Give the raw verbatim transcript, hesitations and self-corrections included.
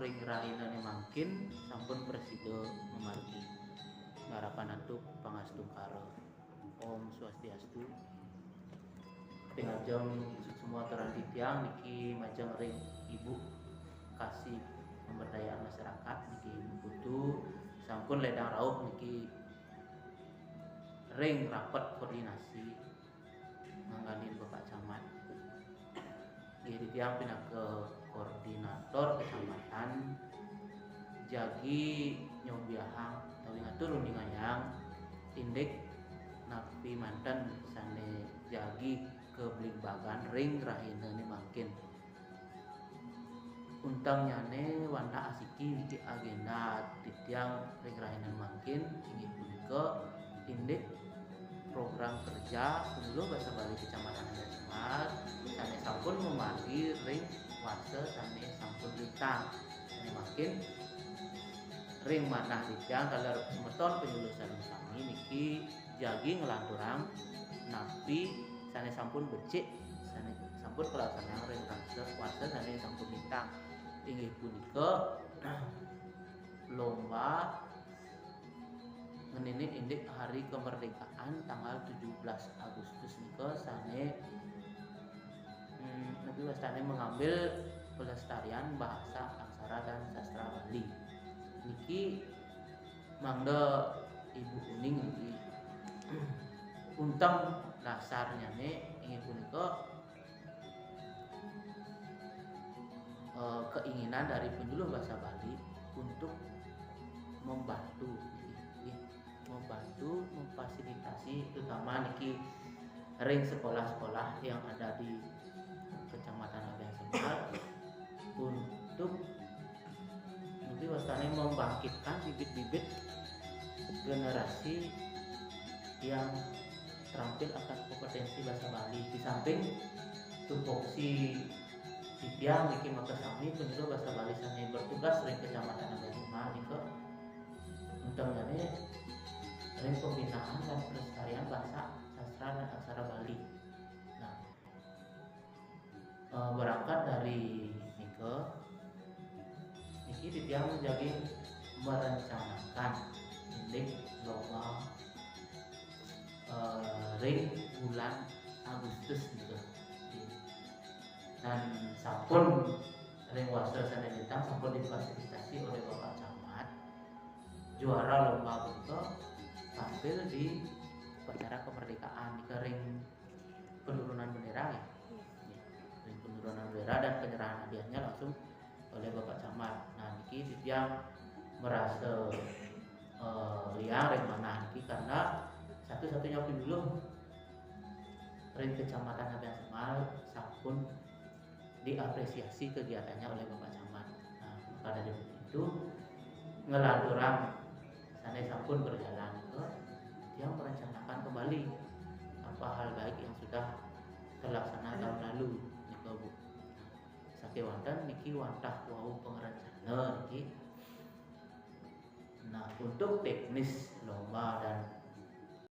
ring rahinané mangkin sampun prasida mamargi. Ngarapan antuk pangastungkara. Om Swastiastu. Ping ajeng semua aturan titiang niki majeng ring Ibu Kasih Pemberdayaan Masyarakat niki Ibu Putu sampun ledang rauh niki ring rapat koordinasi ngangganin Bapak Camat. Nggih, titiang pinaka koordinator kecamatan jagi nyobiahang utawi ngatur rundingayang indik napi manten sané jagi kabligbagan ring rahinané mangkin. Untengnyané wantah asiki niki agenda titiang ring rahinané mangkin inggih punika indik program kerja Penyuluh Basa Bali Kecamatan Adat Semal sané sampun mamargi ring warsa sané sampun lintang. Sané mangkin ring manah titiang taler semeton penyuluh sareng sami niki jagi nglanturang napi sané sampun becik, sané sampun kalaksanaan ring warsa, warsa sané sampun lintang. Inggih punika lomba ngeninin indik Hari Kemerdekaan tanggal tujuh belas Agustus nika sané, hmm, napi wastané mengambil pelestarian bahasa aksara dan sastra Bali. Niki mangda Ibu uning niki. Unteng dasarnyané inggih punika eh, keinginan dari penyuluh bahasa Bali untuk membantu, nggih, membantu memfasilitasi terutama niki ring sekolah-sekolah yang ada di Kecamatan Abian Semal untuk napi wastané membangkitkan bibit-bibit generasi yang terampil akan kompetensi bahasa Bali. Di samping tupoksi titiang niki makasami penyuluh bahasa Bali sané bertugas ring Kecamatan Abian Semal nika untengné ring pembinaan dan pelestarian bahasa sastra dan aksara Bali. Nah, eh, berangkat dari nika, niki titiang jagi merencanakan indik lomba eh, ring bulan Agustus nika. Dan sampun ring warsa sané lintang sampun difasilitasi oleh Bapak Camat. Juara lomba punika tampil di upacara kemerdekaan nika ring penurunan bendera ya. Iya. Ring penurunan bendera dan penyerahan hadiahnya langsung oleh Bapak Camat. Nah, niki titiang merasa eh, liang ring manah niki karena satu-satunya penyuluh ring Kecamatan Abian Semal sampun diapresiasi kegiatannya oleh Bapak Camat. Nah, maka dari itu ngelanturang sané sampun berjalan nika, titiang merencanakan kembali apa hal baik yang sudah terlaksana tahun lalu nika, Bu. Sakéwanten niki wantah wau pangarencana niki. Nah, untuk teknis lomba dan